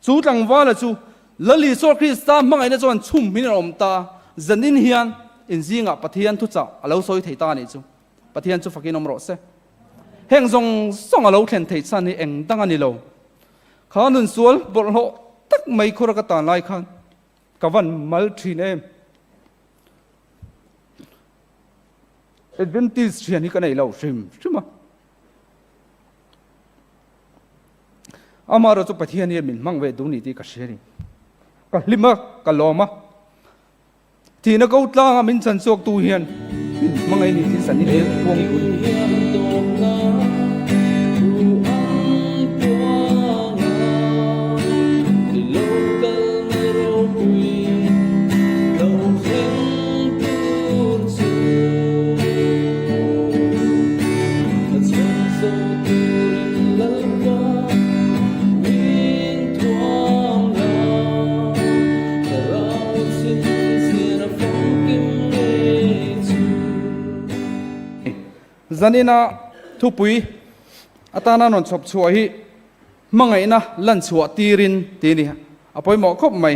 Chu tlangvala chu Lal Isua Krista hmangaihna chuan chhum hmin a awm ta. Zanin hian in zingah Pathian thuchah a lo sawi thei ta a nih chu. Pathian chu fakin awm rawh se. Heng zawng zawng a lo thlen theih chhan hi eng dang a ni lo. Kha nun sual bawlhhlawh tak mai khura ka tan lai khan ka van mal thin em. Adventist thian hi ka nei lo hrim hrim a. Amaherawhchu Pathian hian min hmang ve duh ni tih ka hria a ni. Ka hlim a, ka lawm a. Thihna ko tlanga min chan chhuaktu hian min hmangaih ni tih san i puang i hun. Zanina thupui atana rawn chhawp chhuah hi hmangaihna lan chhuah tirin tih a ni. A pawimawh khawp mai.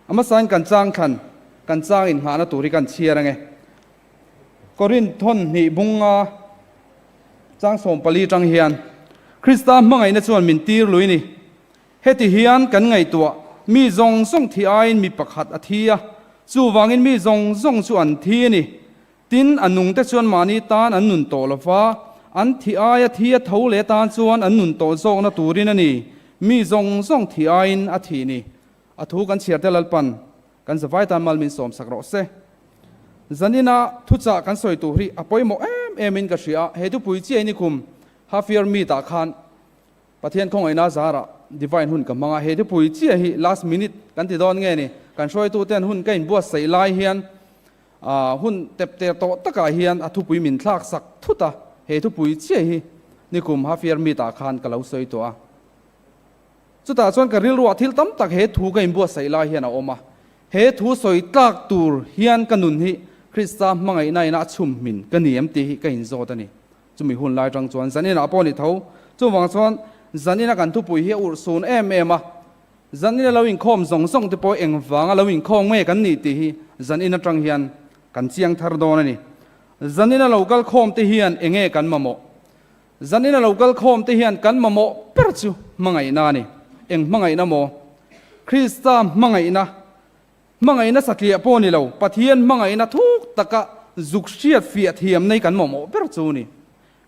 A hmasain kan chang thlan, kan chang inngahna tur hi kan chhiar ange. Korinth thawn hnih bunga chang 14 tang hian, Krista hmangaihna chuan min tir lui ni. Heti hian kan ngaihtuah, mi zawng zawng thi aiin mi pakhat a thi a, chuvangin mi zawng zawng chu an thi a ni. Tin, a nungte chuan mahni tan an nun tawh lo va, an thi aia thi a tho leh tan chuan an nun tawh zawkna turin a ni, mi zawng zawng thi aiin a thi ni. A thu kan chhiar te Lalpan kan zavai tan mal min sawmsak rawh se. Zanina thuchah kan sawi tur hi a pawimawh em em in ka hria a, he thupui chiah in i kum half year meet ah khan Pathian khawngaihna zarah divine hun ka hmang a, he thupui chiah hi last minute kan ti dawn nge ni, kan hruaitu ten hun ka inbuatsaih lai hian hun tep ter tawh takah hian a thupui min thlak sak thut a, he thupui chiah hi nikum half year meet ah khan ka lo sawi tawh a. Chutah chuan ka rilruah thil tam tak he thu ka inbuatsaih lai hian a awm a. He thu sawi tlak tur hian ka nun hi Krista hmangaihna ina a chhum hmin ka ni em tih hi ka inzawt a ni. Chumi hun lai tang chuan zaninah pawh ni tho. Chuvang chuan zanina kan thupui hi a urhsun em em a. Zanina lo inkhawm zawng zawng te pawh engvanga lo inkhawm nge kan nih tih hi zanin atang hian kan chiang thar dawn a ni. Zanina lo kal khawm te hian enge kan mamawh? Zanin a lo kal khawm te hian kan mamawh ber chu hmangaihna a ni. Eng hmangaihna maw? Krista hmangaihna, hmangaihna satliah pawh ni lo, Pathian hmangaihna thuk taka zuk hriat fiah thiamna hi kan mamawh ber chu a ni.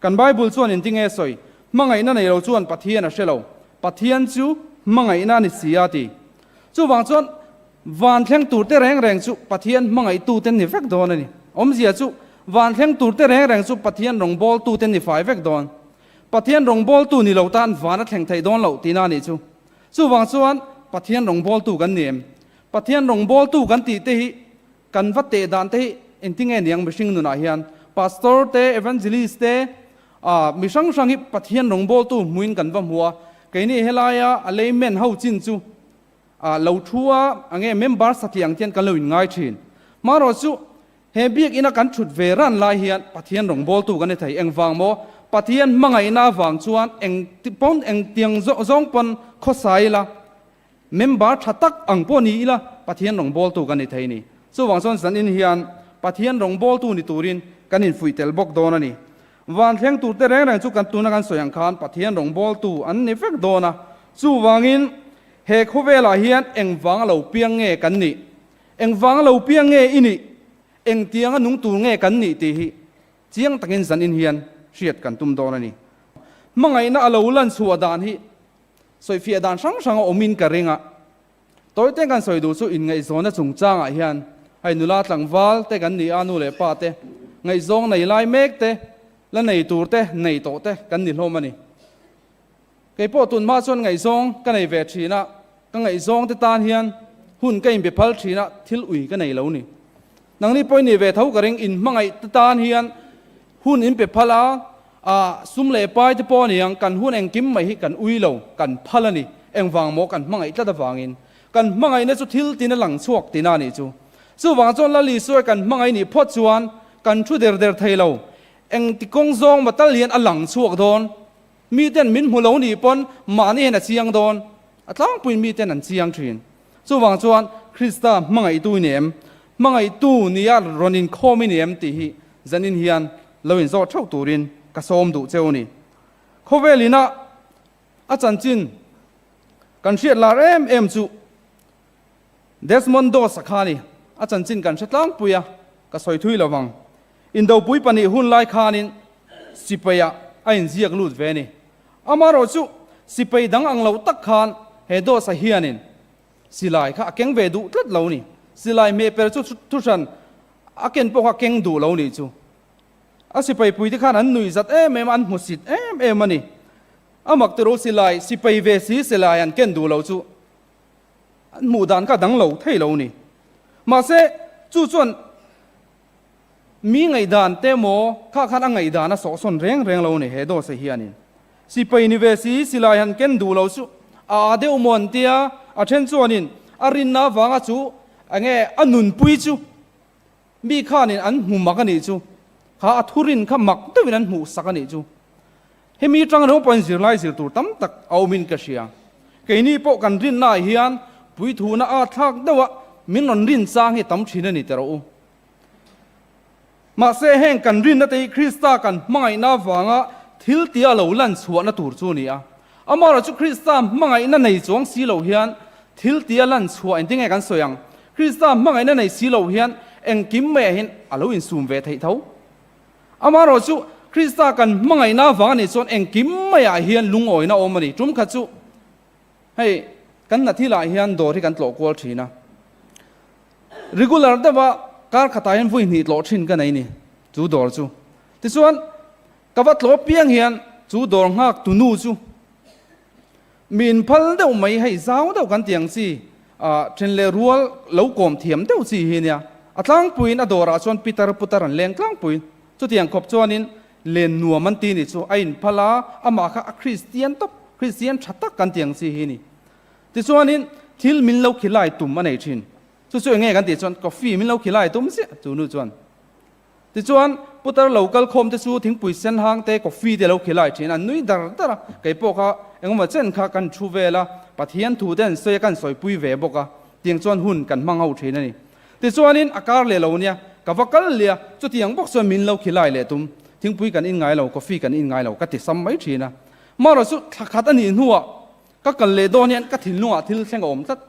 Kan Bible chuan engtinge sawi? Hmangaihna nei lo chuan Pathian a hre lo. Pathian chu hmangaihna a ni si a ti. Chuvang chuan van thleng tur te reng reng chu Pathian hmangaihtu te ni vek dawn a ni. Awmzia chu van thleng tur te reng reng chu Pathian rawngbawltu te ni fai vek dawn. Pathian rawngbawltu ni lo tan van a thleng theih dawn loh tihna a nih chu. Chuvang chuan Pathian rawngbawltu kan ni em? Pathian rawngbawltu kan tih te hi kan va teh dan te hi engtinge niang mihring nunah hian Pastor te, Evangelist te, mi hrang hrang hi Pathian rawngbawltu hmuin kan va hmu a, keini helaia a layman ho chin chu lo thu a, enge member satliah ang tian kan lo inngai thin. Hmarawh chu he biakina kan thut ve ran lai hian Pathian rawngbawltu kan ni thei. Engvang maw? Pathian hmangaihna avang chuan eng pawn engtiang zawng pawn khawsa ila, Member tha tak ang pawh ni ila Pathian rawngbawltu kan ni thei ni. Chuvang chuan zanin hian Pathian rawngbawltu ni turin kan infuih tel bawk dawn a ni. Van thleng turte reng reng chu kan tuna kan sawi ang khan Pathian rawngbawltu an ni vek dawn a. Chuvangin he khawvelah hian engvang a lo piang nge kan nih? Engvang a lo piang nge i nih? Engtiang a nung tur nge kan nih tih hi chiang takin zanin hian hriat kan tum dawn a ni. Hmangaihna a lo lan chhuah dan hi Sawifiah dan hrang hrang a awmin ka ring a, tawite kan sawi duh chu inngaihzawnna chungchangah hian hei nula tlangval te kan ni a, nu leh pa te, ngaihzawng nei lai mek te, la nei tur te, nei tawh te kan ni hlawm a ni. Kei pawh tun hma chuan ngaihzawng ka nei ve thin a, ka ngaihzawng te tan hian hun ka inbe phal thin a, thil ui ka nei lo ni. Nangni pawhin ni ve tho ka ring, inhmangaih te tan hian hun inpe phal a, A sum leh pai te pawh a ni ang, kan hun engkim mai hi kan ui lo, kan phal a ni. Engvang maw kan hmangaih tlat avangin. Kan hmangaihna chu thil tin a lang chhuak tina a nih chu. Chuvang chuan Lal Isua kan hmangaih nih phawt chuan kan thu der der thei lo. Engti kawng zawng ma tal hian a lang chhuak dawn. Miten min hmu lo nih pawn mahni hian a chiang dawn. A tlangpuiin miten an chiang thin. Chuvang chuan Krista hmangaihtu i ni em? Hmangaihtu nia rawn inkhawm i ni em tih hi zanin hian lo inzawh theuh turin ka sawm duh cheu a ni. Khawvel ina a chanchin kan hriat lar em em chu Desmond Doss a kha a ni. A chanchin kan hre tlangpui a, ka sawi thui lo vang. Indopui pahnih hun lai khanin sipaiah a inziak lut ve a ni. Amaherawh chu sipai dang ang lo tak khan he Doss-a hianin silai kha a keng ve duh tlat lo ni. Silai hmehper chu thuhran a ken pawh kha keng duh lo nih chu. A sipai puite khan an nuih zat em em a, an hmusit em em a ni. A mak tiro silai sipai ve si silai an ken duh lo chu an hmuh dan kha dang lo thei lo ni. Mahse chu chuan Mi ngaihdan te maw kha khan a ngaihdan a sawhsawn reng reng lo ni he dawhse hianin. Sipai ni ve si silai han ken duh lo chu a aa deuh maw an tia, a then chuanin a rinna avanga chu enge a nunpui chu mi khanin an hmu mak a nih chu, kha a thurin kha mak deuhin an hmuh sak a nih chu. Hemi atang reng pawhin zirlai zir tur tam tak a awmin ka hria. Keini pawh kan rinnaah hian puithuna a thlak deuha min rawn rin chang hi tam thin a ni teh rawh u. Mahse, heng kan rinna te hi Krista kan hmangaihna avanga thil tia lo lan chhuahna tur chu a ni a. Amaherawhchu chu Krista hmangaihna nei chuang si lo hian thil tia lan chhuah engtin nge kan sawi ang? Krista hmangaihna nei si lo hian engkim maiah hian a lo insum ve theih tho. Amaherawhchu chu Krista kan hmangaihna avanga nih chuan engkim maiah hian lungawina awm a ni. Tum khat chu hei kan hna thilah hian dawr hi kan tlawh kual thin a. Regular deuha kar khatah hian vawi hnih tlawh thin ka nei ni chu dawr chu. Tichuan ka va tlawh piang hian chu dawr nghak tu nu chu mi inphal deuh mai hei zau deuh kan ti ang chi ah then leh rual lo kawm thiam deuh chi hi nia. A tlangpuiin a dawrah chuan pitar putar an leng tlangpui. Chutiang khawp chuanin len nuam an ti ni chu a inphal a, amah kha a Kristian tawp, Kristian tha tak kan ti ang chi hi ni. Tichuanin thil min lo khilai tum a nei thin. Chu chu enge kan tih chuan coffee min lo khilai tum ziah chu nu chuan. Tichuan putar lo kal khawm te chu thingpui sen hang te coffee te lo khilai thin a, an nui dar dar a, kei pawh kha engemaw chen kha kan thu vel a, Pathian thu te an sawi a kan sawipui ve bawk a, tiang chuan hun kan hmang ho thin a ni. Tichuanin a kar leh lo nia, ka va kal lia, chutiang bawk chuan min lo khilai leh tum, thingpui kan in ngai lo, coffee kan in ngai lo ka ti sam mai thin a. Marawh chu thla khat a nih hnuah Ka kal leh dawn hian ka thinlungah thil thleng a awm tlat.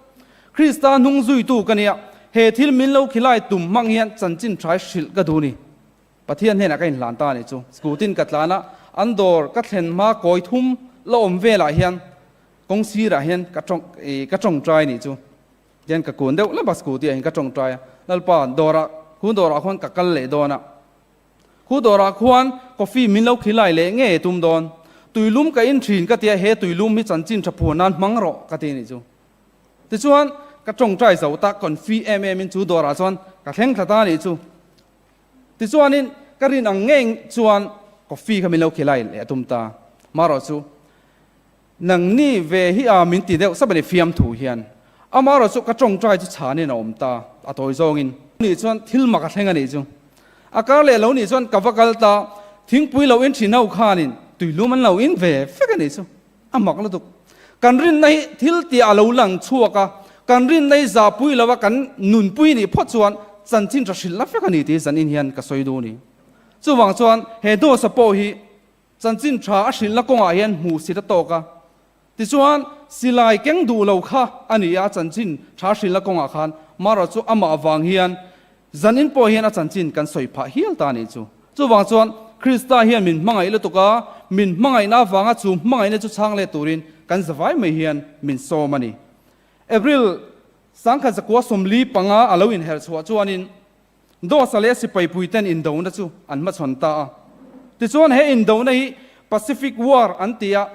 Krista hnung zuitu ka nia, he thil min lo khilai tum hmang hian chanchin trai hrilh ka duh ni. Pathian hnenah ka inhlan ta a nih chu. Scootin ka tlan a, an dawr ka thlen hma kawi thum la awm velah hian kawng sirah hian ka tawng ka tawngtai nih chu. Tihian ka kun deuh lap a scooty ah hian ka tawngtai a, Lalpa dawrah khu dawrah khuan ka kal leh dawn a. Khu dawrah khuan coffee min lo khilai leh nge tum dawn? Tuilum ka in thin ka tia he tuilum hi chanchin tha phuan nan hmang rawh ka ti nih chu. Tichuan ka tawngtai zo ta confi em em in chu dawrah chuan ka thleng thla ta nih chu. Tichuanin ka rin ang ngei chuan coffee kha min lo khilai leh tum ta. Marawh chu Nangni ve hi a min ti deuh sap a ni fiamthu hian. Amaherawh chu ka tawngtai chu chhanin a awm ta, a tawi zawngin. Nih chuan thil mak a thleng a nih chu. A kar leh lo nih chuan ka va kal ta, thingpui lo in thin ho khanin tuilum an lo in ve vek a nih chu. A mak lutuk. Kan rinna hi thil tih a lo lang chhuak a, kan rinna hi zahpui lo a kan nunpui nih phawt chuan chanchin tha hrilhna vek a ni tih zanin hian ka sawi duh a ni. Chuvang chuan he dawsa pawh hi Chanchin tha a hrilhna kawngah hian hmuh sit a tawk a, tichuan silai keng duh lo kha a ni a, chanchin tha a hrilhna kawngah khan Mara chu amah vang hian zanin pawh hian a chanchin kan sawi phah hial ta a nih chu. Chuvang chuan Krista hian min hmangaih lutuk a, min hmangaihna avanga chu hmangaihna chu chhang let turin kan zavai mai hian min sawm a ni. April 1945 a lo inherh chhuah chuanin Dawsa leh sipai puiten indona chu an hmachhawn ta a. Tichuan he indona hi Pacific War an ti a,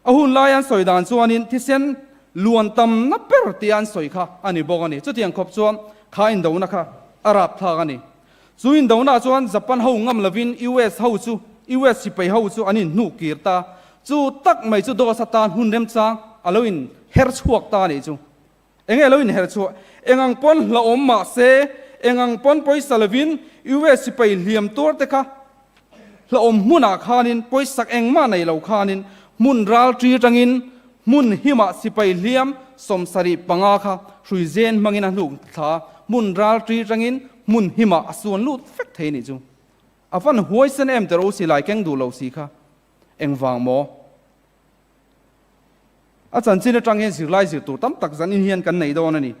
a hun lai an sawi dan chuanin thisen luan tamna ber tia an sawi kha a ni bawk a ni. Chutiang khawp chuan kha indona kha a rapthlak a ni. Chu indona chuan Japan ho ngam lovin US ho chu US sipai ho chu an inhnuh kir ta. Chu tak mai chu Dawsa tan hun remchang a lo inher chhuak ta a nih chu. Enge lo inher chhuah? Eng ang pawn hlauhawm mah se, eng ang pawn pawisa lovin US sipai hliam tuar te kha hlauhawm hmunah khanin pawisak engmah nei lo khanin hmun ral ṭi aṭangin Hmun himah sipai hliam 75 kha hrui zen hmangin a hnuk thla a, hmun ral ṭi ṭangin hmun himah a suan lut vek thei nih chu. A van huaisen em teh ro si lai keng duh lo si kha. Engvang maw? A chanchin aṭang hian zirlai zir tur tam tak zanin hian kan nei dawn a ni.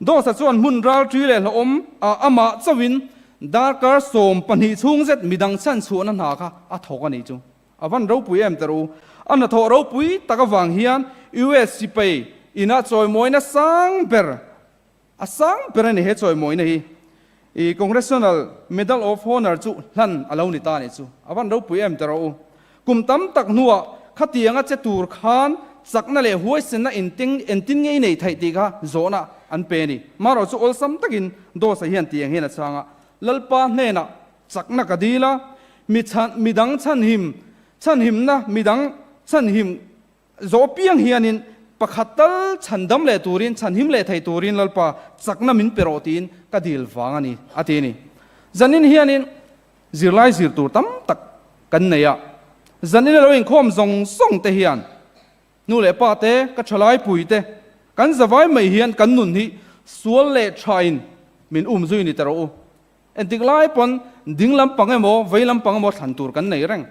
Dawsa chuan hmun ral ṭi leh hlauhawm ah amah chauhin darkar 12 chhung zet midang chhanchhuahna hna kha a thawk a nih chu. A van ropui em teh u. A hnathawh ropui tak avang hian US sipai ina chawimawina sang ber, a sang ber a ni he chawimawina hi. I Congressional Medal of Honor chu hlan a lo ni ta a nih chu. A van ropui em teh u. Kum tam tak hnuah khatianga che tur khan chakna leh huaisenna inting entin nge i nei theih tih kha zawhna an pe a ni. Marawh chu awlsam takin Dawsa hian tiang hian a chhang a, Lalpa hnenah Chakna ka dil a, mi chhan, midang chhanhim, chhanhimna, midang chhanhim zawh piang hianin pakhat tal chhandam leh turin, chhanhim leh thei turin Lalpa chakna min pe rawh tiin ka dil vang a ni, a ti a ni. Zanin hianin zirlai zir tur tam tak kan nei a, zanin a lo inkhawm zawng zawng te hian nu leh pa te, ka thalai pui te, kan zavai mai hian kan nun hi sual leh thain min umzui ni ta rawh u. Entik lai pawn ding lam pang emaw vei lam pang emaw thlan tur kan nei reng.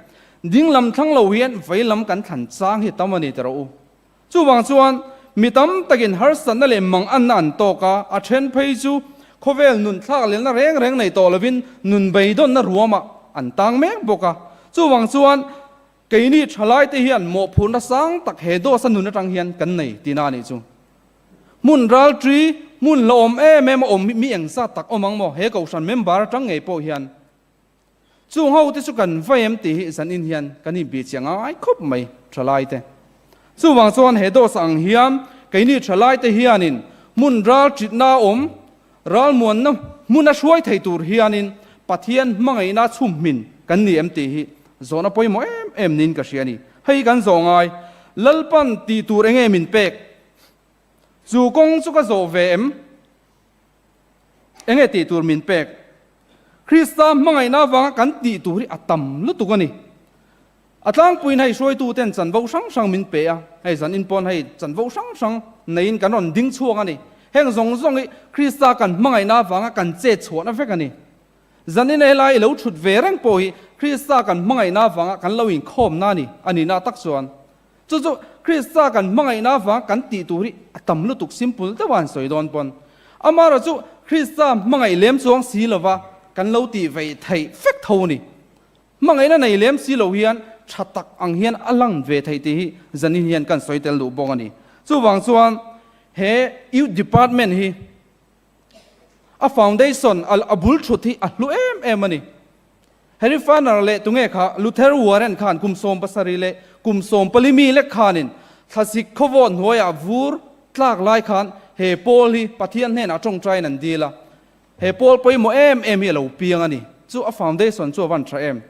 Ding lam thlang lo hian vei lam kan thlan chang hi tam a ni teh rawh u. Chuvang chuan mi tam takin harsatna leh manganna an tawk a, a then phei chu khawvel nun thlak lelna reng reng nei tawh lovin nun beidawnna ruamah an tang mek bawk a. Chuvang chuan keini thalaite hian mawhphurhna sang tak he dawsa nun atang hian kan nei tihna a nih chu. Hmun ralṭi, hmun la awm em em a awm hi mi engzat tak awm ang maw? He kohhran member atang ngei pawh hian chung ho te chu kan vai em tih hi zanin hian kan inbih chiah ngai khawp mai thalai te. Chuvang chuan he dawsa ang hian keini thalai te hianin hmun ralṭitna a awm, ralmuanna hmuna hruai thei tur hianin Pathian hmangaihna chhumhmin kan ni em tih hi zawhna pawimawh em em niin ka hria a ni. Hei kan zawh ngai, Lalpan tih tur enge min pek? Chu kawng chu ka zawh ve em? Enge tih tur min pek? Krista hmangaihna avanga kan tih tur hi a tam lutuk a ni. A tlangpuiin hei hruaituten chanvo hrang hrang min pe a, hei zanin pawn hei chanvo hrang hrang neiin kan rawn ding chhuak a ni. Heng zawng zawng hi Krista kan hmangaihna avanga kan chet chhuahna vek a ni. Zanin helai i lo thut ve reng pawh hi Krista kan hmangaihna avanga kan lo inkhawmna a ni, a nihna tak chuan. Chu chu Krista kan hmangaihna avanga kan tih tur hi a tam lutuk simple deuha an sawi dawn pawn. Amaherawh chu Krista hmangaih lem chuang si lova kan lo tih veih theih vek tho a ni. Hmangaihna nei lem si lo hian tha tak ang hian a lang ve theih tih hi zanin hian kan sawi tel duh bawk a ni. Chuvang chuan he Youth Department hi a foundation a bul thut hi a hlu em em a ni. Harry Farner leh tunge kha Luther Warren khan kum 70 leh kum 14 mi lek khanin thlasik khawvawt hnuaiah vur tlak lai khan he pawl hi Pathian hnenah tawngtaiin an dil a. He pawl pawimawh em em hi a lo piang a ni. Chu a foundation chu a van tha em.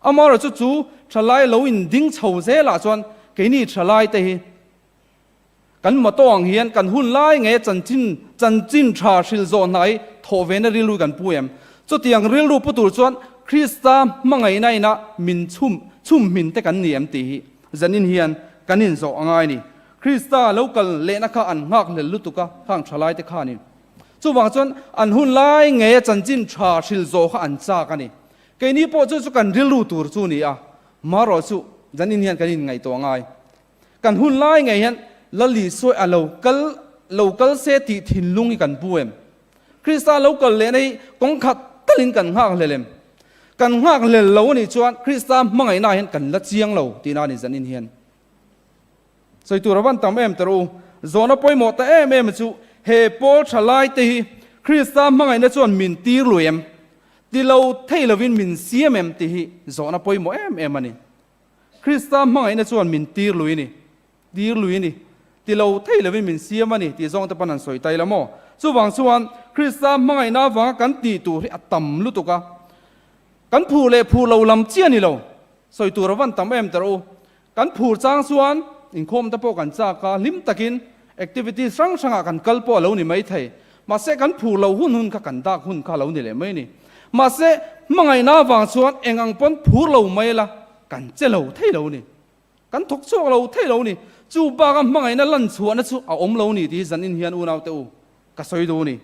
Amaherawhchu chu thalai lo inding chho zelah chuan keini thalai te hi Kan motto ang hian kan hun lai nge chanchin chanchin tha hril zawh hna hi thawh ve na rilru kan pu em? Chutiang rilru pu tur chuan Krista hmangaihna ina min chhum chhum hmin te kan ni em tih hi zanin hian kan inzawh a ngai ni. Krista lo kal lehna kha an nghak hlel lutuk a, khang tha lai te khanin. Chuvang chuan an hun lai nge chanchin tha hril zawh kha an chak a ni. Keini pawh chu chu kan rilru tur chu ni a, marawh chu zanin hian kan inngaihtuah ngai. Kan hun lai ngei hian Lali sawi a lo kal lo kal se tih thinlung hi kan pu em? Krista lo kal lehna hi kawng khat talin kan nghak hlel em? Kan nghak hlel lo a nih chuan Krista hmangaihna ah hian kan la chiang lo tihna a ni zanin hian. Sawi tur a van tam em tawh u. Zawhna pawimawh ta em em chu he pawl tha lai te hi Krista hmangaihna chuan min tir lui em? Ti lo thei lovin min siam em tih hi zawhna pawimawh em em a ni. Krista hmangaihna chuan min tir lui ni, tir lui ni, ti lo thei lovin min siam a ni tih zawng te pawn an sawi ta ila maw? Chuvang chuan Krista hmangaihna avanga kan tih tur hi a tam lutuk a, kan phur leh phur lo lam chiah ni lo, sawi tur a van tam em tawh u. Kan phur chang chuan inkhawm te pawh kan chak a, hlim takin activities hrang hrangah kan kal pawh a lo ni mai thei. Mahse kan phur lo hun hun kha kan dak hun kha a lo ni leh mai a ni. Mahse hmangaihna avang chuan eng ang pawn phur lo mai la kan che lo thei lo a ni. Kan thawk chhuak lo thei lo a ni. Chu baka hmangaihna lan chhuahna chu a awm lo ni tih hi zanin hian unaute u ka sawi duh a ni.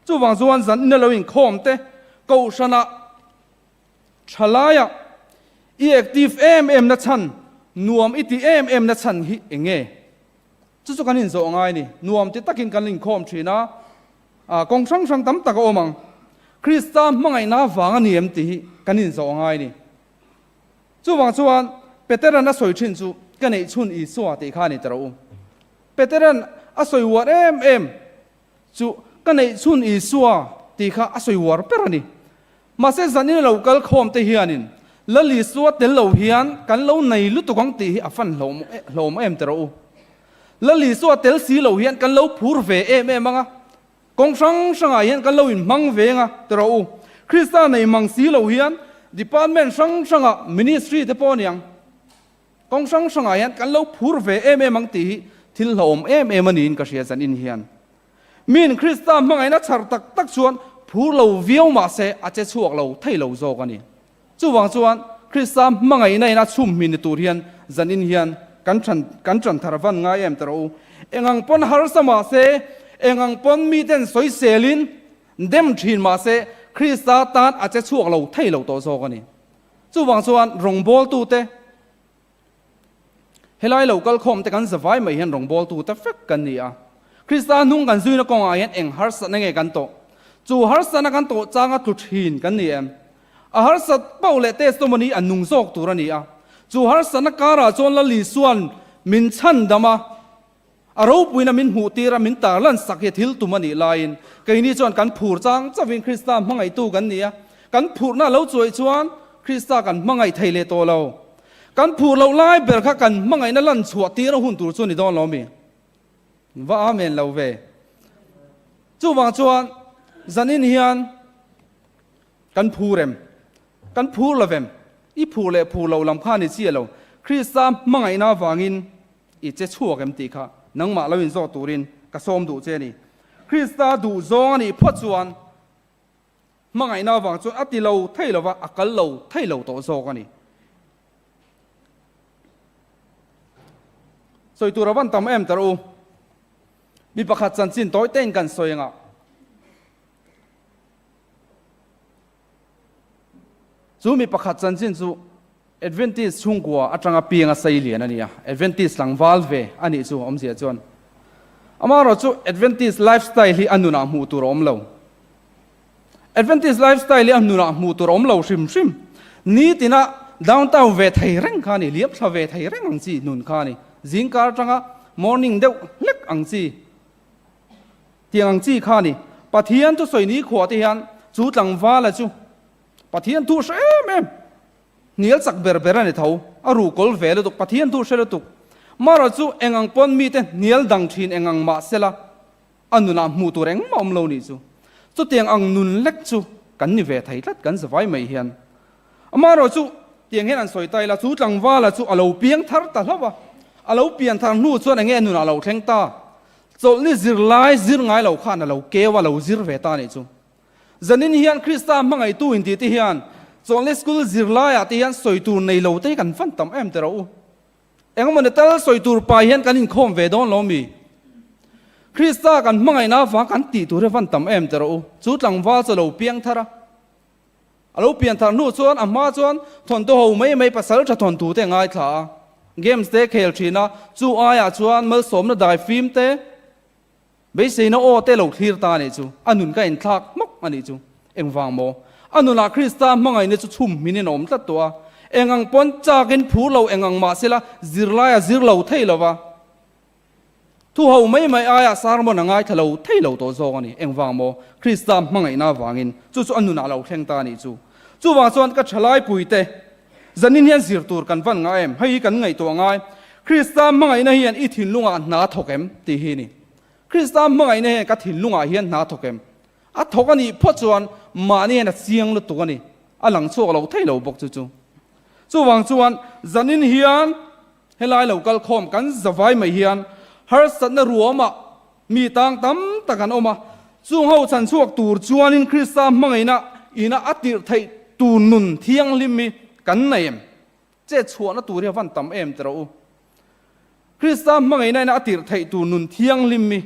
Chuvang chuan zanin lo inkhawm te kohhranah thalaiah i active em em na chhan, nuam i ti em em na chhan hi eng nge? Chu chu kan inzawh ngai a ni. Nuam ti takin kan inkhawm thin a, kawng hrang hrang tam tak a awm ang. Krista hmangaihna vang a ni em tih hi kan inzawh ngai a ni. Chuvang chuan Peteran a sawi thin chu ka neih chhun Isua tih kha a ni ta rawh u. Peteran a sawi uar em em chu ka neih chhun Isua tih kha a sawi uar ber a ni. Mahse zanin a lo kal khawm te hianin Lal Isua tel lo hian kan lo nei lutuk ang tih hi a fan hlawm em ta rawh u. Lal Isua tel si lo hian kan lo phur ve em em ang a, Kawng hrang hrangah hian kan lo inhmang veng a, ti rawh u. Krista nei mang si lo hian department hrang hrangah ministry te pawh a niang. Kawng hrang hrangah hian kan lo phur ve em em ang tih hi thil hlauhawm em em a niin ka hria zanin hian. Miin Krista hmangaihna chhar tak tak chuan phur lo viau mah se a che chhuak lo thei lo zawk a ni. Chuvang chuan Krista hmangaihna in a chhum hmin ni tur hian zanin hian kan than kan tan thar van ngai em ta rawh u. Eng ang pawn harsa mah se, eng ang pawn miten sawiselin dem thin mah se Krista tan a che chhuak lo thei lo tawh zawk a ni. Chuvang chuan rawngbawltute Helai lo kal khawm te kan zavai mai hian rawngbawltu ta vek kan ni a. Krista hnung kan zuina kawngah hian eng harsatna nge kan tawh? Chu harsatna kan tawh changa tlu thin kan ni em? A harsat pauh leh testimony a nung zawk tur a ni a. Chu harsatna karah chuan Lal Isua'n min chhandam a, a ropuina min hmuh tir a, min tarlan sak hi thil tum a nih laiin keini chuan kan phur chang chauhin Krista hmangaihtu kan ni a. Kan phurhna a lo chuaih chuan Krista kan hmangaih thei leh tawh lo. Kan phur loh lai ber kha kan hmangaihna lan chhuah tir a hun tur chu ni dawn lo mi? Va amen lo ve. Chuvang chuan zanin hian kan phur em? Kan phur lo vem? I phur leh phur loh lam kha ni chiah lo. Krista hmangaihna avangin i che chhuak em tih kha nangmah lo inzawt turin ka sawm duh che a ni. Krista duhzawng a nih phawt chuan Hmangaihna avang chuan a ti lo thei lo va, a kal lo thei lo tawh zawk a ni. Sawi tur a van tam em tar u. Mi pakhat chanchin tawi tein kan sawi anga. Chu mi pakhat chanchin chu Adventist chhungkua atanga pianga sei lian a ni a, Adventist tlangval ve a nih chu awmzia chuan. Amaherawhchu Adventist lifestyle hi a nunah hmuh tur a awm lo. Adventist lifestyle hi a nunah hmuh tur a awm lo hrim hrim. Nitina downtown ve thei reng kha a ni, liam thla ve thei reng ang chi nun kha a ni. Zingkar atanga morning deuh hlek ang chi, tiang ang chi kha a ni. Pathian thusawi nikhua te hian chu tlangvala chu Pathian thu hre em em, hnial chak ber ber a ni tho, a ruh kawl ve lutuk, Pathian thu hre lutuk. Mara chu eng ang pawn mite hnial dang thin eng ang mah sela, a nunah hmuh tur engmah awm lo nih chu. Chutiang ang nun lek chu kan ni ve thei tlat kan zavai mai hian. Amaherawh chu tiang hian an sawi ta ila, chu tlangvala chu a lo piang thar ta hlauh a, a lo pian thar hnu chuan enge a nunah a lo thleng ta? Chawlhni zirlai zir ngai lo khan a lo keu a, lo zir ve ta nih chu. Zanin hian Krista hmangaihtu intih te hian Chawlhni School zirlaiah te hian sawi tur nei lo te hi kan fan tam em teh rawh u. Engemaw ni tal sawi tur pai hian kan inkhawm ve dawn lo mi? Krista kan hmangaihna avang kan tih tur hi van tam em teh rawh u. Chu tlangval chu a lo piang thar a. A lo pian thar hnu chuan a hma chuan thawnthu ho mai mai pasal tha thawnthu te a ngaithla a. Games te khel thin a, chu aiah chuan malsawmna dai fim te, Beiseina aw te lo thlir ta a nih chu, a nun ka inthlak hmawk a nih chu. Engvang maw? A nunah Krista hmangaihna chu chhum hminin a awm tlat tawh a. Eng ang pawn chakin phur lo eng ang mah sela zirlai a zir lo thei lo va. Thu ho mai mai aiah sermon a ngaithla lo thei lo tawh zawk a ni. Engvang maw? Krista hmangaihna avangin chu chu a nunah lo thleng ta a nih chu. Chuvang chuan ka thalaipui te Zanin hian zir tur kan van ngai em? Hei hi kan ngaihtuah ngai. Krista hmangaihna hian i thinlungah hna thawk em? tih hi a ni. Krista hmangaihna hian ka thinlungah hian hna thawk em? A thawk a nih phawt chuan mahni hian a chiang lutuk a ni. A lang chhuak lo thei lo bawk chu chu. Chuvang chuan zanin hian helai lo kal khawm kan zavai mai hian harsatna ruamah Mi tang tam tak an awm a, chung ho chhan chhuak tur chuanin Krista hmangaihna ina a tirh theih tur nun thianghlim hi kan nei em? Chet chhuahna tur hi a van tam em ti rawh u. Krista hmangaihna ina a tirh theih tur nun thianghlim hi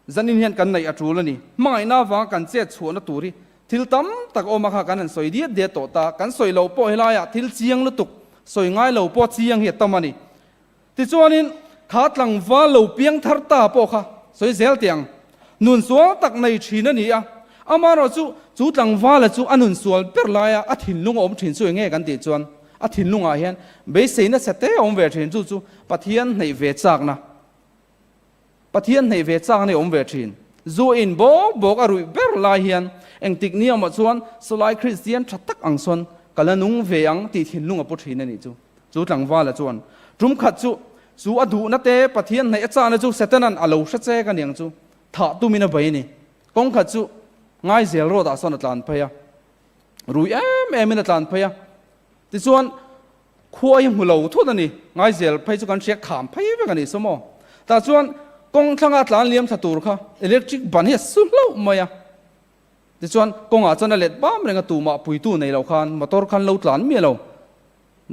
zanin hian kan neih a tul a ni. Hmangaihna avanga kan chet chhuahna tur hi thil tam tak awm a kha kan han sawi diat diat tawh ta. Kan sawi loh pawh helaiah thil chiang lutuk, sawi ngai lo pawh chiang hi a tam a ni. Tichuanin kha tlangval lo piang thar ta pawh kha sawi zel teh ang. Nun sual tak nei thin a ni a, amaherawhchu chu tlangvala chu a nun sual ber laia a thinlung a awm thin chu enge kan tih chuan a thinlungah hian beiseina chhe te a awm ve thin, chu chu Pathian hneih ve chakna, Pathian hneih ve chakna i awm ve thin. Zu in bawk bawk a ruih ber lai hian engtik ni awmah chuan sawlai Kristian tha tak ang sawn ka la nung ve ang tih thinlung a pu thin a nih chu. Chu tlangvala chuan tum khat chu chu a duhna te Pathian hneih a chahna chu Setanan a lo hre chek a niang chu thah tumin a bei a ni. Kawng khat chu Ngaizel road ah sawn a tlan phei a, rui em em in a tlan phei a, tichuan khua hi hmu lo thut a ni, Ngaizel phei chu kan hriak kham phei vek a ni saw maw. Tah chuan kawng thlanga tlan liam thla tur kha electric ban hi a su hlauh mai a, tichuan kawngah chuan a let bam reng a, tumah puitu nei lo khan motor khan lo tlan miah lo.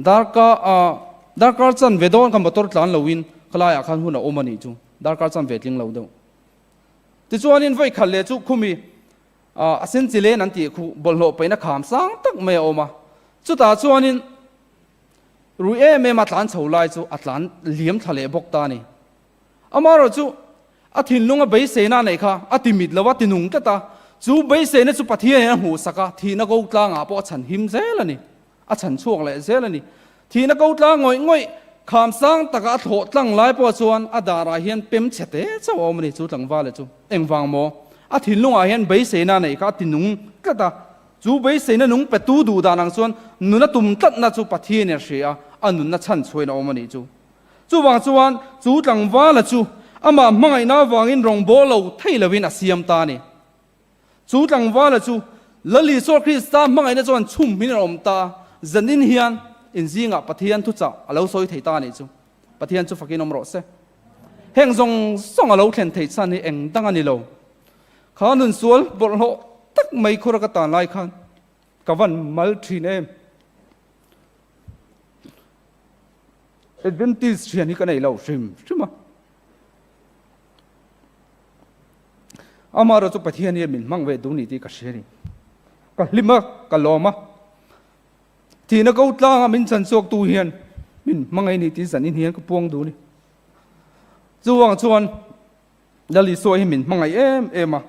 Darkar ah darkar chanve dawn kha motor tlan lo in khalaiah khan hun a awm a nih chu, darkar chanve tling lo deuh. Tichuanin vawi khat leh chu khumi a sen chi len an tih khu bawlhhlawh paihna kham sang tak mai a awm a, chutah chuanin rui em em a tlan chho lai chu a tlan liam thla leh bawk ta a ni. Amaherawhchu a thinlunga beiseina a neih kha a ti mit lo a, ti nung tlat a, chu beiseina chu Pathianin a hmuhsak a, thihna ko tlangah pawh a chhan him zel a ni. A chhan chhuak leh zel a ni. Thihna ko tlang ngawih ngawih, kham sang taka a thlawh tlang lai pawh chuan a darah hian pem chhe te chauh a awm a ni chu tlangvale chu. Engvang maw? A thinlungah hian beiseina a neih kha a ti nung tlat a. Chu beiseina nung petu duh dan ang chuan nun a tum tlatna chu Pathianin a hria a, a nunna chhan chhuain a awm a nih chu. Chuvang chuan chu tlangvala chu amah hmangaihna avangin rawngbâwl lo thei lovin a siam ta a ni. Chu tlangvala chu Lal Isua Krista hmangaihna chuan chhum hmin a awm ta, zanin hian in zingah Pathian thuchah a lo sawi thei ta a nih chu. Pathian chu fakin awm rawh se. Heng zawng zawng a lo thlen theih chhan hi eng dang a ni lo. Kha nun sual bawlhhlawh tak mai khura ka tan lai khan ka van mal thin em. Adventist thian hi ka nei lo hrim hrim a. Amaherawh chu Pathian hian min hmang ve duh ni tih ka hria a ni. Ka hlim a, ka lawm a. Thihna ko tlanga min chan chhuaktu hian min hmang a ni tih zanin hian ka puang duh a ni. Chuvang chuan Lal Isua hi min hmangaih em em a.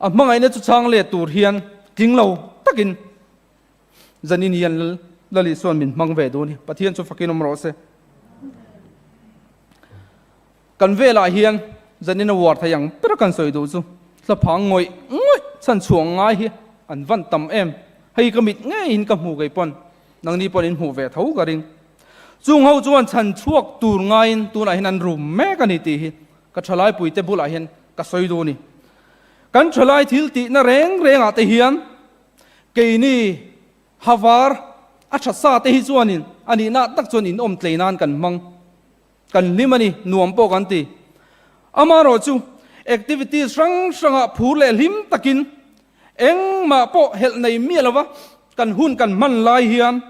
A hmangaihna chu chhang let tur hian tling lo takin Zanin hian Lal Isua'n min hmang ve duh a ni. Pathian chu fakin awm rawh se. Kan velah hian zanin a uar thei ang ber kan sawi duh chu thlaphang ngawih ngawih chhan chhuah ngai hi an van tam em. Hei ka mit ngeiin ka hmu kei pawn nangni pawn in hmuh ve tho ka ring. Chung ho chuan chhan chhuak tur ngaiin tunah hian an rum mek a ni tih hi ka thalaipuite bulah hian ka sawi duh a ni. Kan thalai thil tihna reng rengah te hian Keini havar a tha sa te hi chuanin a nihna tak chuan inawm tlei nan kan hmang, kan hlim a ni, nuam pawh kan ti. Amaherawh chu activities hrang hrangah phur leh hlim takin engmah pawh helh nei miah lova kan hun kan hman lai hian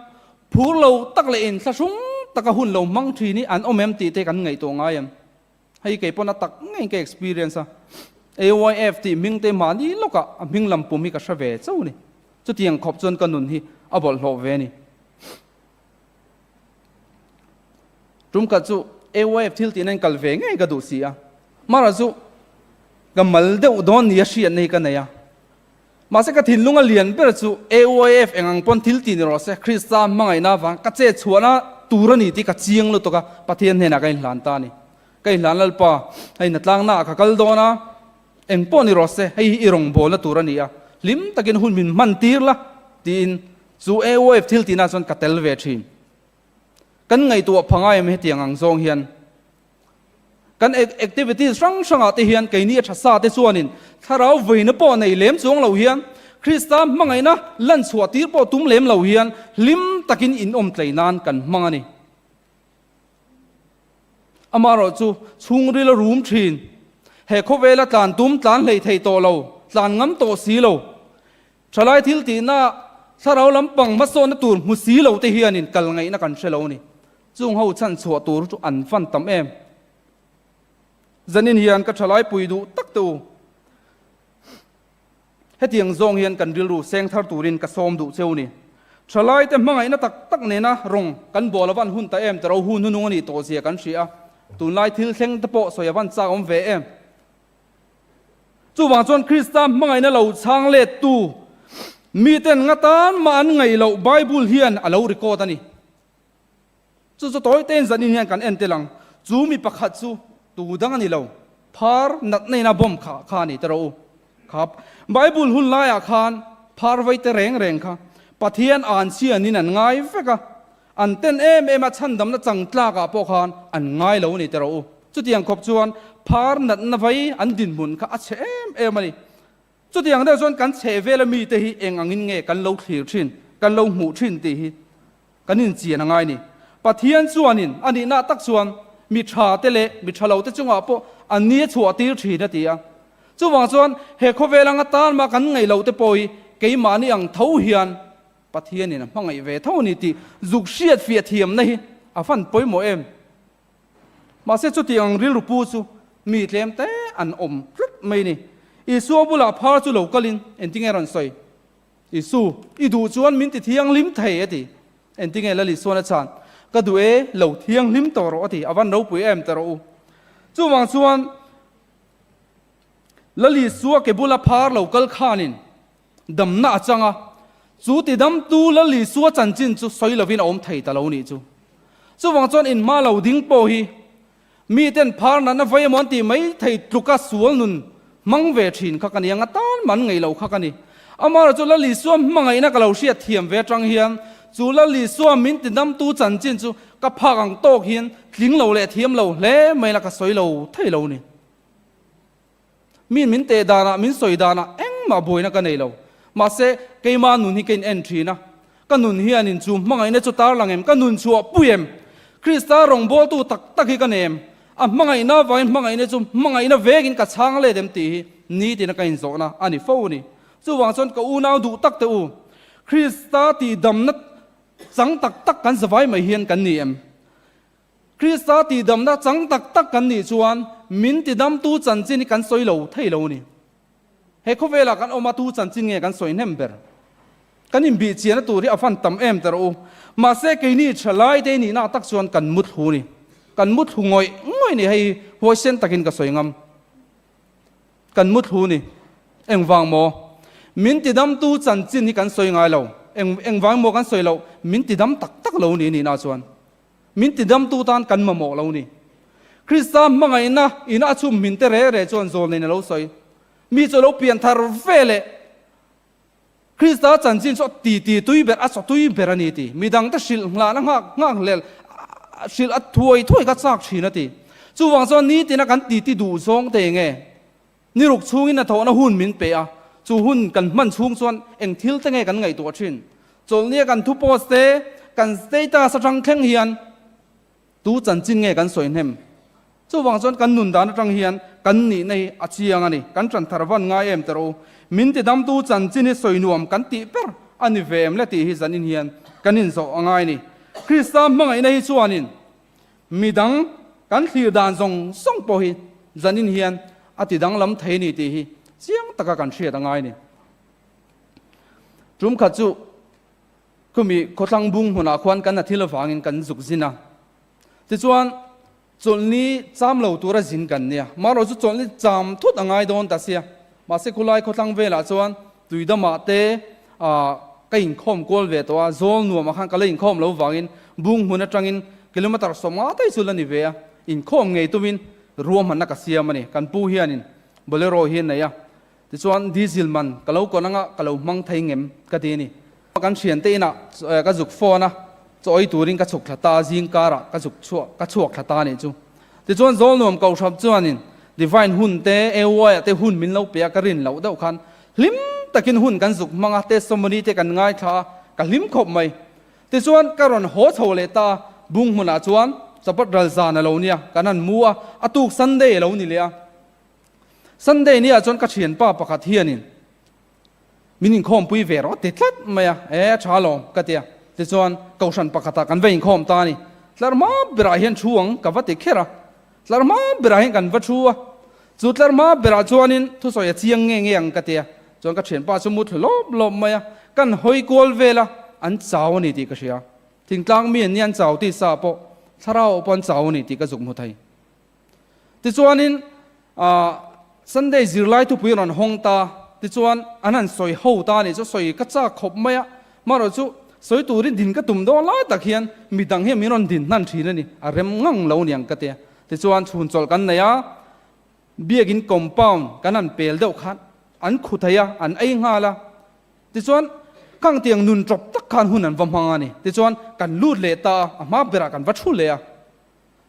phur lo tak leh inthlahrung taka hun lo hmang thin hi an awm em tih te kan ngaihtuah ngai em? Hei kei pawn a tak ngei ka experience a, AYF tih hming te mahni lawkah a hming lam pum hi ka hre ve chauh a ni. Chutiang khawp chuan ka nun hi a bawlhhlawh ve a ni. Tum khat chu AYF thil tihna in kal ve ngei ka duh si a, mara chu ka mal deuh dawn ni a hriatna hi ka nei a. Mahse ka thinlung a lian ber chu AYF eng ang pawn thil tih ni rawh se, Krista hmangaihna avang ka che chhuahna tur a ni tih ka chiang lutuk a, Pathian hnenah ka inhlan ta a ni. Ka inhlan Lalpa, hei hnatlangnaah ka kal dawn a, eng pawh ni rawh se, hei hi i rawngbawlna tur a ni a, hlim takin hun min hman tir la tiin chu AYF thil tihnaah chuan ka tel ve thin. Kan ngaihtuah pha ngai em hetiang ang zawng hian? Kan activities hrang hrangah te hian keini a tha sa te chuanin thlarau veina pawh nei lem chuang lo hian Krista hmangaihna lan chhuah tir pawh tum lem lo hian hlim takin inawm tlei nan kan hmang a ni. Amaherawh chu chhungril a rum thin. He khawvela tlan tum tlan hlei thei tawh lo, tlan ngam tawh si lo. Thalai thil tihna thlarau lampang hmasawnna tur hmu si lo te hianin kal ngaihna kan hre lo a ni. Chung ho chhan chhuah tur chu an fan tam em. Zanin hian ka thalai pui duh tak te u. Hetiang zawng hian kan rilru seng thar turin ka sawm duh cheu ni. Thalaite hmangaihna tak tak nena rawng kan bawl avan hun ta em tero hun hunung a nih tawh zia kan hria a, tunlai thil thleng te pawh sawi avan chak awm ve em. Chuvang chuan Krista hmangaihna lo chhang let tu miten nga tan mah an ngaih loh Bible hian a lo record a ni. Chu chu tawi tein zanin hian kan en tel ang. Chu mi pakhat chu tu dang a ni lo, phar natna ina bomb kha kha a ni te rawh u. Kha Bible hun laiah khan phar vai te reng reng kha Pathian an chhianin an ngai vek a, an ten em em a chhandamna chang tlakah pawh khan an ngai lo a ni te rawh u. Chutiang khawp chuan phar natna vai an dinhmun kha a chhe em em a ni. Chutiang deuh chuan kan chhehvela mite hi eng angin nge kan lo thlir thin, kan lo hmuh thin tih hi kan inchian a ngai ni. Pathian chuanin a nihna tak chuan mi tha te leh mi tha lo te chungah pawh a ni a chhuah tir thin a ti a. Chuvang chuan he khawvel anga tan mah kan ngaih loh te pawh hi keimahni ang tho hian Pathianin a hmangaih ve tho a ni tih zuk hriat fiah thiamna hi a van pawimawh em? Mahse chuti ang rilru pu chu mi tlem te an awm tlat mai ni. Isua bulah phar chu lo kalin engtinge rawn sawi? Isu, i duh chuan min ti thianghlim thei a ti. Engtinge Lal Isuan a chhan? Ka duh e, lo thianghlim tawh rawh a ti. A van ropui em ta rawh u. Chuvang chuan Lal Isua ke bula phar lo kal khanin damna a chang a, chu tidamtu Lal Isua chanchin chu sawi lovin a awm thei ta lo nih chu. Chuvang chuan inhma lo ding pawh hi miten phar natna vai emaw an tih mai thei tluka sual nun hmang ve thin kha ka ni ang, a tan man ngei lo kha ka ni. Amaherawhchu chu Lal Isua hmangaihna ka lo hriat thiam ve atang hian chu Lal Isua min tidamtu chanchin chu ka phak ang tawk hian tling lo leh thiam lo hle mai la ka sawi lo thei lo ni. Mi min teh danah, min sawi danah engmah buaina ka nei lo. Mahse, keimah nun hi ka in en thin a. Ka nun hianin chu hmangaihna chu tarlang em? Ka nun chhuah pui em? Krista rawngbawltu tak tak hi ka nei em? A hmangaihna avangin hmangaihna chu hmangaihna vekin ka chhang let em tih hi nitina ka inzawhna a ni fo a ni. Chuvang chuan ka unau duh tak te u, Krista tihdamna chang tak tak kan zavai mai hian kan ni em? Krista tihdamna chang tak tak kan nih chuan min tidamtu chanchin hi kan sawi lo thei lo a ni. He khawvelah kan awm a tu chanchin nge kan sawi hnem ber? Kan inbih chiahna tur hi a fan tam em ta rawh u. Mahse keini thalai te nihna tak chuan kan mu thlu a ni. Kan mu thlu ngawih ngawih ni hei huaisen takin ka sawi ngam. Kan mu thlu ni. Engvang maw? Min tidamtu chanchin hi kan sawi ngai lo. Eng engvang maw kan sawi loh? Min tidam tak tak lo ni nihna chuan. Min tidamtu tan kan mamawh lo ni. Krista hmangaihna in a chhum hmin te re re chuan zawlneiin a lo sawi. Mi chu a lo pian thar ve leh Krista chanchin chu a ti ti tui ber, a chaw tui ber a ni ti. Midang te hrilh nghahna nghak nghak hlel hrilh a thuai thuai kha chak thin a ti. Chuvang chuan nitina kan ti ti duh zawng te nge? Ni ruk chhungin a thawhna hun min pe a, chu hun kan hman chhung chuan eng thil te nge kan ngaihtuah thin? Chawlhnia kan thu post te, kan status atang thleng hian tu chanchin nge kan sawi hnem? Chuvang chuan kan nun dan atang hian kan nihna hi a chiang a ni. Kan tan thar van ngai em teh rawh u. Min tidamtu chanchin hi sawi nuam kan tih ber a ni ve em le tih hi zanin hian kan inzawh a ngai a ni. Krista hmangaihna hi chuanin Midang kan thlir dan zawng zawng pawh hi zanin hian a ti danglam thei ni tih hi chiang taka kan hriat a ngai ni. Tum khat chu khumi khawthlang bung hmunah khuan kan a thil avangin kan zuk zin a. Tichuan chawlhni cham lo tura zin kan nia. Marawh chu chawlhni cham thut a ngai dawn ta sia. Mahse khulai khawthlang velah chuan tuidamah te ka inkhawm kual ve tawh a, zawl nuamah khan ka la inkhawm lo vangin bung hmun atangin kilometer 50 te chu la ni ve a, inkhawm ngei tumin ruahmanna ka siam a ni. Kan pu hianin Bolero hi a nei a, tichuan diesel man ka lo kawn anga ka lo hmang thei ngem ka ti a ni. Kan thiante inah ka zuk phone a, chaw ei turin ka chhuk thla ta a, zing karah ka zuk chhuak ka chhuak thla ta a nih chu. Tichuan Zawlnuam Kohhram chuanin Divine hun te, AY-ah te hun min lo pe a, ka rin loh deuh khan hlim takin hun kan zuk hmang a, testimony te kan ngaithla a, ka hlim khawp mai. Tichuan ka rawn haw chho leh ta a, bung hmunah chuan Sabbath ral zan a lo nia, kan han mu a, a tuk Sunday a lo ni leh a. Sunday niah chuan ka thianpa pakhat hianin Min inkhawmpui ve rawh ti tlat mai a, e a tha alawm ka ti a. Tichuan Kohhran pakhatah kan va inkhawm ta a ni. Tlar hma berah hian thu ang ka va ti kher a. Tlar hma berah hian kan va thu a. Chu tlar hma berah chuanin thusawi a chiang nge nge ang ka ti a. Chuan ka thianpa chu mu thlu lawp lawp mai a. Kan hawi kual vel a, an chau a ni tih ka hria. Thingtlang mi an nia an chau tih sa pawh thlarau pawh an chau a ni tih ka zuk hmu thei. Tichuanin Sunday zirlai thupui rawn hawng ta, tichuan an han sawi ho ta a nih chu, sawi ka chak khawp mai a, marawh chu sawi turin din ka tum dawn lai tak hian midang hian min rawn din hnan thin a ni, a rem ngang lo niang ka ti a. Tichuan chhun chawlh kan nei a, biakin compound kan han pel deuh khan an khu thei a, an ei nghal a, tichuan khang tiang nun tawp tak khan hun an va hmang a ni. Tichuan kan lut leh ta a, a hma berah kan va thu leh a.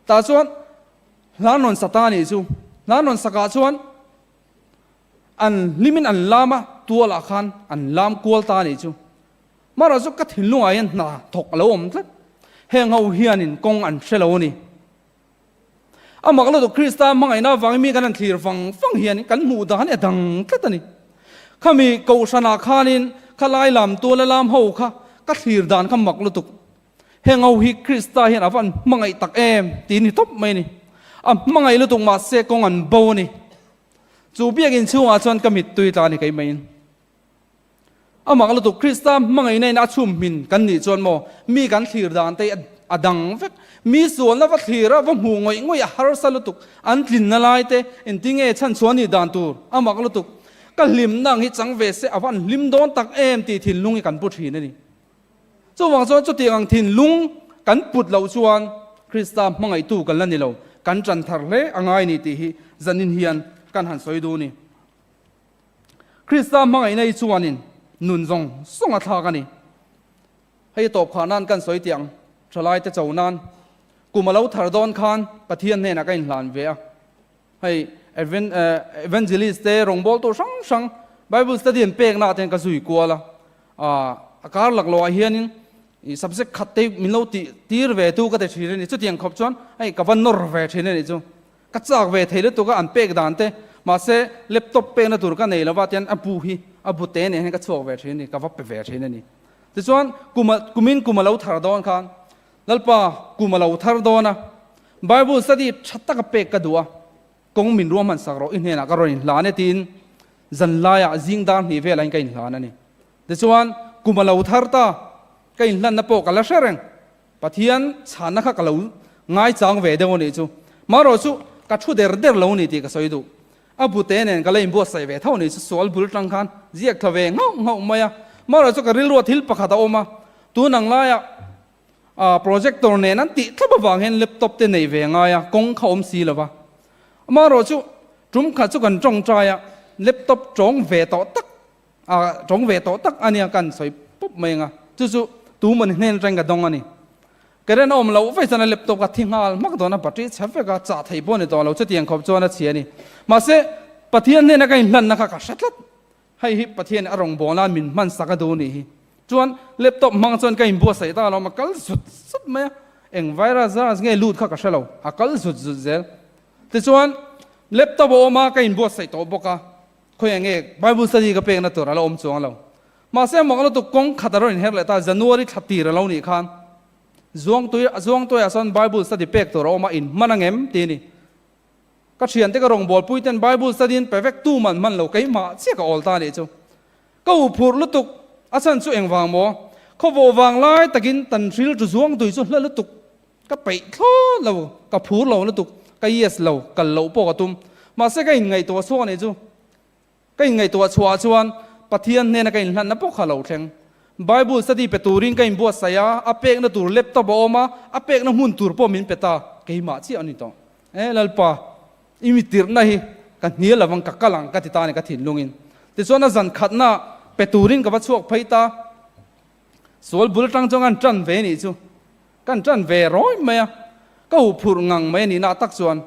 Tah chuan hla rawn sa ta nih chu. Hla rawn sakah chuan an hlimin an lam a, tualah khan an lam kual ta nih chu. Mahrawh chu ka thinlungah hian hna thawk a lo awm tlat. Heng ho hianin kawng an hre lo a ni. A mak lutuk Krista hmangaihna avangin mi kan han thlir vang vang hian kan hmuh dan hi a dang tlat a ni. Khami kohhranah khanin khalai lam tuala lam ho kha ka thlir dan kha mak lutuk. Heng ho hi Krista hian a va an hmangaih tak em tih ni tawp mai a ni. A hmangaih lutuk mahse kawng an bo a ni. Chu biakinn chhungah chuan ka mittui tla a ni keimah-in. A mak lutuk Krista hmangaihna in a chhum hmin kan nih chuan maw mi kan thlir dan te a dang vek. Mi sualna va thlir a va hmuh ngawih ngawih a harsa lutuk. An tlinna lai te engtinge chhan chhuah nih dan tur a mak lutuk. Ka hlimna ang hi chang ve se a va an hlim dawn tak em tih thinlung hi kan pu thin a ni. Chuvang chuan chutiang ang thinlung kan put loh chuan Krista hmangaihtu kan la ni lo, kan ṭan thar hle a ngai ni tih hi zanin hian kan han sawi duh a ni. Krista hmangaihna hi chuanin nun zawng zawng a thlak a ni. Hei tawp khah nan kan sawi tih ang, ṭhalaite cho nan kum a lo thar dawn khan Pathian hnenah ka inhlan ve a. Hei evangelist te rawngbawltu hrang hrang Bible study an pekna ah te hian ka zui kual a, a kar lak loh ah hianin i subject khat te min lo tih tir ve tu ka ti thin a ni. Chutiang khawp chuan hei ka va nawr ve thin a nih chu. Ka chak ve thei lutuk a an pek dan te mahse laptop pekna tur ka nei lova tian a bu hi a bu te nen hian ka chhuak ve thin a ni, ka va pe ve thin a ni. Tichuan kum kumin kum a lo thar dawn khan Lalpa, kum a lo thar dawn a, Bible study tha taka pek ka duh a, kawng min ruahman sak rawh, i hnenah ka rawn inhlan e tiin zan laiah zing dar hnih velah in ka inhlan a ni. Tichuan, kum a lo thar ta, ka inhlanna pawh ka la hre reng. Pathian chhanna kha ka lo ngaichang ve deuh a nih chu. Marawh chu ka thu der der lo ni tih ka sawi duh. A bute nen ka la inbuatsaih ve tho a nih chu, sual bul tang khan ziak thla ve nghauh nghauh mai a. Marawh chu ka rilruah thil pakhat a awm a, tun ang laiah A projector nen an tih thlap avang hian laptop te nei ve ngai a, kawng kha awm si lo va. Amaherawh chu tum khat chu kan tawngtai a, laptop tawng ve tawh tak, a tawng ve tawh tak a nia kan sawi pup mai ang a, chu chu tu maw ni hnen atangin ka dawng a ni. Current a awm loh vek chuan a laptop ka thi nghal hmak dawn a, battery chhe vek a, chah theih pawh a ni tawh lo, chutiang khawp chuan a chhia a ni. Mahse, Pathian hnena ka inhlanna kha ka hre tlat. Hei hi Pathian a rawngbâwl a, min hman sak a duh nih hi. Chuan laptop hmang chuan ka inbuatsaih ta alawm, a kal zut zut mai a, eng virus virus nge lut kha ka hre lo, a kal zut zut zel. Tichuan laptop a awm a, ka inbuatsaih tawh bawk a, khawiah nge Bible study ka pekna tur a la awm chuang lo. Mahse mak lutuk kawng khat a rawn inher leh ta, January thla tir a lo nih khan Zuangtui Zuangtuiah sawn Bible study pek tur a awm a, inhman angem tih a ni. Ka thiante ka rawngbawlpui ten Bible study in pe vek tu man hman lo keimah chiah ka awl ta nih chu. Ka u phurh lutuk a chhan chu engvang maw? Khawvawh vang lai takin tan hril tu zuang tui chu hla lutuk ka peih thlawt lo ka phur lo lutuk ka yes lo kal loh pawh ka tum mahse ka inngaihtuah chhuak nih chu. Ka inngaihtuah chhuah chuan Pathian hnena ka inhlanna pawh kha lo thleng. Bible study pe turin ka inbuatsaih a, a pekna tur laptop a awm a, a pekna hmun tur pawh min pe ta, keimah chiah a ni tawh. E Lalpa, i mi tirhna hi ka hnial lovang, ka kal ang ka ti ta a ni ka thinlungin. Tichuan a zan khatna pe turin ka va chhuak phei ta. Sual bul atang chuan kan tan ve nih chu. Kan tan ve rawi mai a, ka huphurh ngang mai a nihna tak chuan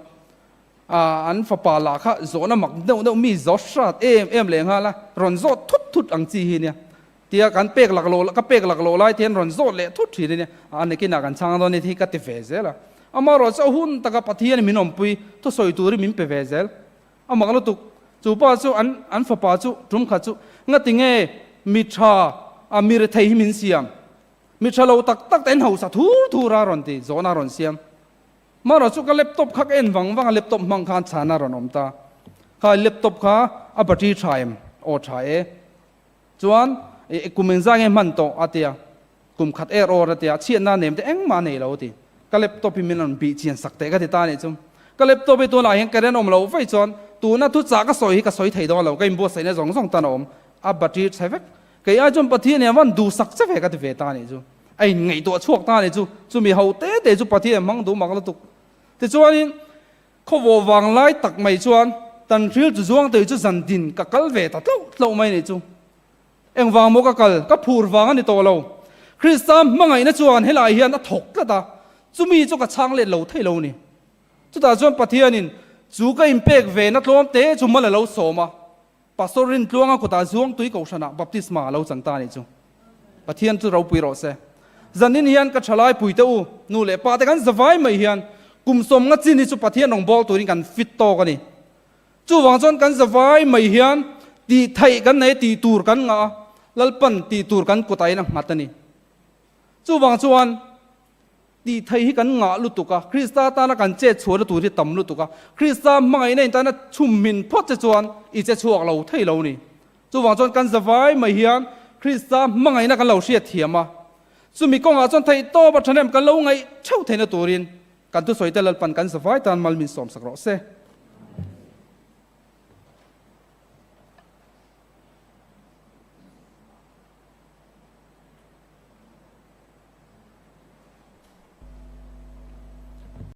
an fapa lah kha zawhna mak deuh deuh mi zawt hrat em em leh nghal a, rawn zawt thut thut ang chi hi nia. Tia kan pek lak loh ka pek lak loh lai te hian rawn zawt leh thut thin a nia. A nikinah kan chhang dawn ni hi ka ti ve zel a. Amaherawhchu chu a hun taka Pathian min awmpui thusawi turin min pe ve zel. A mak lutuk. Chu pa chu an an fapa chu tum khat chu ngati nge mi tha a mi rethei hi min siam. Mi tha lo tak tak te an hausa thur thur a rawn ti, zawhna a rawn siam. Marawh chu ka laptop kha ka en vang vang a, laptop hmang khan chhana a rawn awm ta. Kha laptop kha a battery tha em? Aw tha e. Chuan i kum engzah nge hman tawh a tia, kum khat er awr a tia, chhiatna nem te engmah a nei lo a ti. Ka laptop hi min rawn bih chian sak teh ka ti ta a nih chu. Ka laptop hi tunah hian current awm loh vaih chuan tuna thuchah ka sawi hi ka sawi thei dawn lo, ka inbuatsaihna zawng zawng tan a awm, a battery chhe vek. Kei ai chuan Pathian hian van duhsak che ve ka ti ve ta a nih chu. A inngaihtuah chhuak ta a nih chu. Chumi ho te te chu Pathian hmang duh mak lutuk. Tichuanin khawvawh vang lai tak mai chuan tan hril chu zuang tei chu zan din ka kal ve ta tlauh tlauh mai a nih chu. Engvang maw ka kal? Ka phur vang a ni tawh lo. Krista hmangaihna chuan helai hian a thawk tlat a, chumi chu ka chhang let lo thei lo a ni. Chutah chuan Pathianin chu ka inpek ve na tlawm te chu mal a lo sawm a. Pastor Rintluanga kutah Zuangtui Kohhranah baptisma a lo chang ta a nih chu. Pathian chu ropui rawh se. Zanin hian ka thalai puite u, nu leh pa te kan zavai mai hian kum sawmnga chin hi chu Pathian rawn bawl turin kan fit tawk a ni. Chuvang chuan kan zavai mai hian tih theih kan nei tih tur kan ngah a, Lalpan tih tur kan kutah in a nghat a ni. Chuvang chuan Tih theih hi kan ngah lutuk a, Krista tana kan chet chhuahna tur hi tam lutuk a, Krista hmangaihna in tana chhum min phawt che chuan i che chhuak lo thei lo ni. Chuvang chuan kan zavai mai hian Krista hmangaihna kan lo hriat thiam a, chumi kawngah chuan theih tawp a thahnem kan lo ngaih theuh theihna turin kan thusawi te Lalpan kan zavai tan mal min sawmsak rawh se.